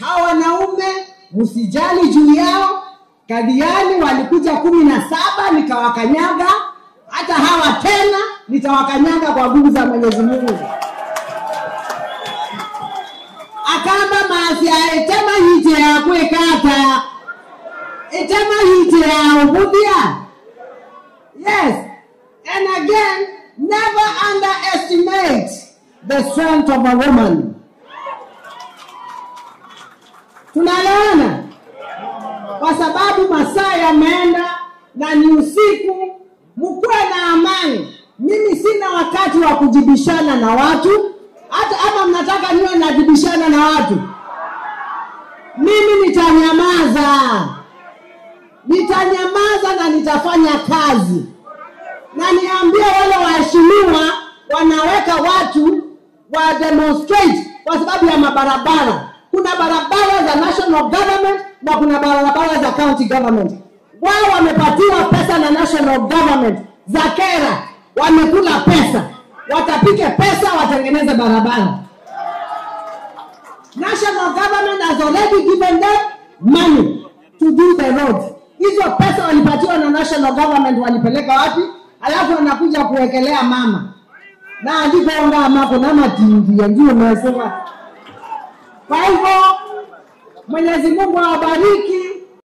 Hawa wanaume msijali juu yao. Kadiani walikuja 17 nikawakanyaga, hata hawa tena nitawakanyaga kwa nguvu za Mwenyezi Mungu. Akamba maasi ya etema hite ya kwekata, etema hite ya ubudia. Yes, and again, never underestimate the strength of a woman. Tunaelewana? Kwa sababu masaa yameenda na ni usiku, mkuwe na amani. Mimi sina wakati wa kujibishana na watu. Hata ama mnataka niwe najibishana na watu? Mimi nitanyamaza. Nitanyamaza na nitafanya kazi. Na niambie wale waheshimiwa wanaweka watu wa demonstrate kwa sababu ya mabarabara. Kuna barabara za national government na kuna barabara za county government. Wao wamepatiwa pesa na national government za kera, wamekula pesa. Watapike pesa watengeneze barabara. National government has already given them money to do the roads. Hizo pesa walipatiwa na national government walipeleka wapi? Alafu wanakuja kuwekelea mama. Na andiko nga kuna matingi ndio umesema. Kwa hivyo Mwenyezi Mungu awabariki.